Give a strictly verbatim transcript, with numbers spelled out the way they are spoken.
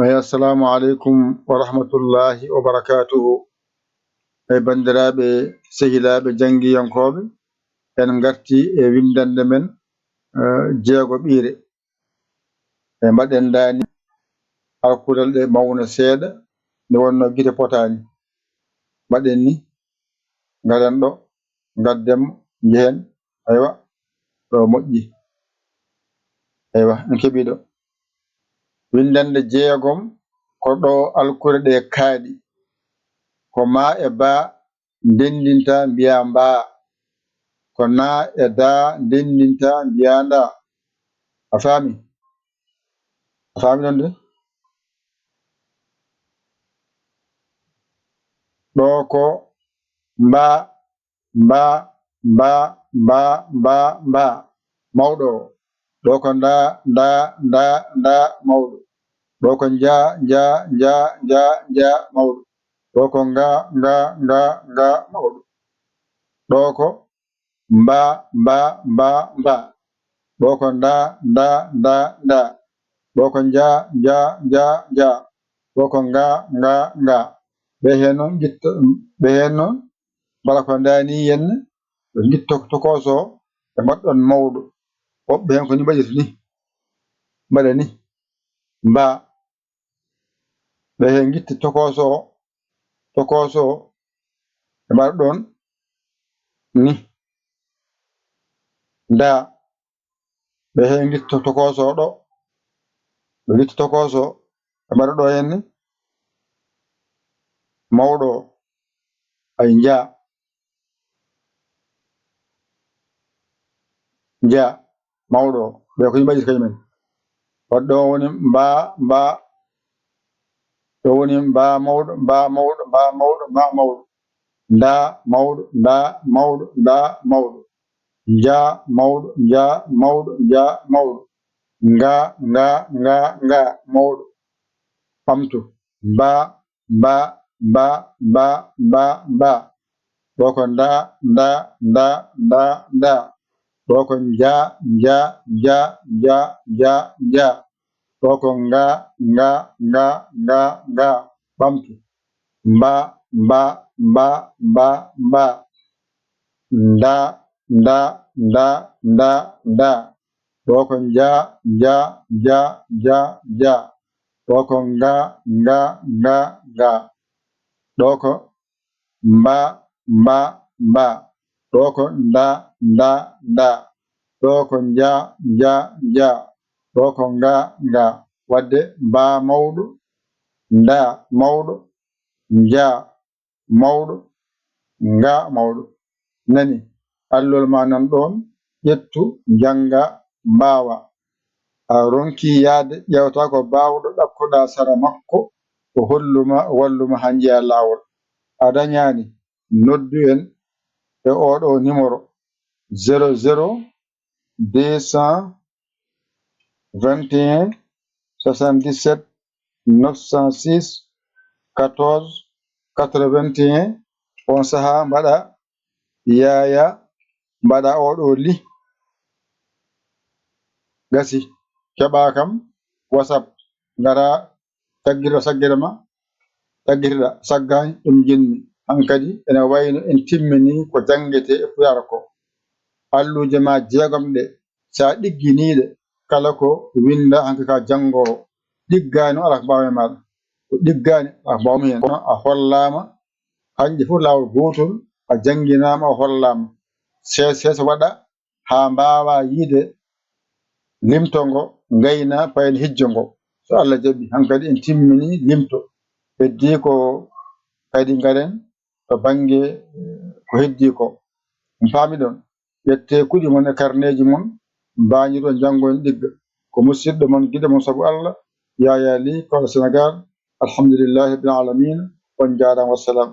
Eyi, assalamu aleykum wa rahmatullahi wa barakatuhu. Eyi, banndiraaɓe, sehilaaɓe, janngiyankooɓe, en ngarti e winndannde men, eh, jeego ɓiire. E mbaɗen ndaani alkulal ɗe mawna seeɗa, nde wonnoo gite potaani. Mbaɗen ni, ngaren ɗo, ngadden mo, njehen. Aywa, ɗo moƴƴi. Aywa, en keɓii ɗo. Winndannde jeegom, ko ɗo alkure ɗe kaaɗi. Ko maa e baa ndenndinta mbiyaa mbaa. Ko naa e daa ndenndinta mbiyaa ndaa. A faami? A faami ɗon de? Ɗo ko mbaa, mbaa, mbaa, mbaa, mbaa, mbaa. Mawɗo o. Ɗo ko ndaa, ndaa, ndaa, ndaa, mawɗo. Ɗo ko njaa, njaa, njaa, njaa, njaa, mawɗo. Ɗo ko ngaa, ngaa, ngaa, ngaa, mawɗo. Ɗo ko mbaa, mbaa, mbaa, mbaa. Ɗo ko ndaa, ndaa, ndaa, ndaa. Ɗo ko njaa, njaa, njaa, njaa. Ɗo ko ngaa, ngaa, ngaa. Ɓe heen noon ngitta, ɓe heen noon mbala ko ndaani henne, ɓe ngitto tokooso o, ɓe mbaɗɗon mawɗo. Woɓɓe heen ko ni mbaɗirta ni, mbaɗa ni, mbaa. Ɓe heen ngitti tokooso o, tokooso o, ɓe mbaɗa ɗoon ni, ndaa. Ɓe heen ngitto tokooso o ɗo, ɓe ngitti tokooso o, ɓe mbaɗa ɗo henne, mawɗo o, ay njaa. Njaa, mawɗo o. Ɓe ko yimɓe mbaɗirta kañum en. Wadde o woni mbaa, mbaa, ɗo woni mbaa mawɗo, mbaa mawɗo, mbaa mawɗo, mbaa mawɗo. Ndaa mawɗo, ndaa mawɗo, ndaa mawɗo. Njaa mawɗo, njaa mawɗo, njaa mawɗo. Ngaa, ngaa, ngaa, ngaa, mawɗo. Ɓamtu. Mbaa, mbaa, mbaa, mbaa, mbaa, mbaa. Ɗo ko ndaa, ndaa, ndaa, ndaa, ndaa. Ɗo ko njaa, njaa, njaa, njaa, njaa, njaa. Ɗo ko ngaa, ngaa, ngaa, ngaa, ngaa. Ɓamtu. Mbaa, mbaa, mbaa, mbaa, mbaa. Ndaa, ndaa, ndaa, ndaa, ndaa. Ɗo ko njaa, njaa, njaa, njaa, njaa. Ɗo ko ngaa, ngaa, ngaa, ngaa. Ɗo ko mbaa, mbaa, mbaa. Ɗo ko ndaa, ndaa, ndaa. Ɗo ko njaa, njaa, njaa. Ɗo ko ngaa, ngaa. Wadde mbaa mawɗo, ndaa mawɗo, njaa mawɗo, ngaa mawɗo. Nani, allol ma nan ɗoon, ƴettu, njannga, mbaawa. A ronki yahde, ƴeewta ko baawɗo ɗakkoɗaa sara makko, o hollu ma, o wallu ma haa njeyaa laawol. A dañaani, noddu en e ooɗoo nimoro, zéro zéro deux cent vingt et un soixante-dix-sept neuf cent six quatorze quatre-vingt-un. On sahaa mbaɗa yaaya, mbaɗa ooɗoo li. Gasi, keɓaa kam WhatsApp, ngara taggirɗa saggere ma, taggirɗa saggaani, ɗum njiɗmi. Hankadi ene wayno en timmini ko janngetee e Pulaar ko. Alluuje ma jeegom ɗe, so a ɗigginii ɗe, kala ko winnda hanki ka janngoowo. Ɗiggaani alaa ko mbaawmi e maaɗa. Ko ɗiggaani alaa ko mbaawmi heen. Kono a hollaama, hanƴe fof laawol gootol, a jannginaama, a hollaama. Sees sees waɗa haa mbaawaa yiide limto ngo, ngaynaa payen hijjo ngo. So Allah jaɓi, hankadi en timmini limto. Heddii ko kadi ngaren to bannge, eh, ko heddii ko. On paami ɗon. Ƴettee kuɗi mon e karneeji mon, mbañiron janngo en ɗigga. Ko musidɗo mon, giɗo mon sabu Allah, Yaya Ly, Kolo Senegal. Alhamdulillahi rabbil alamina. On njaaraama, wassalam.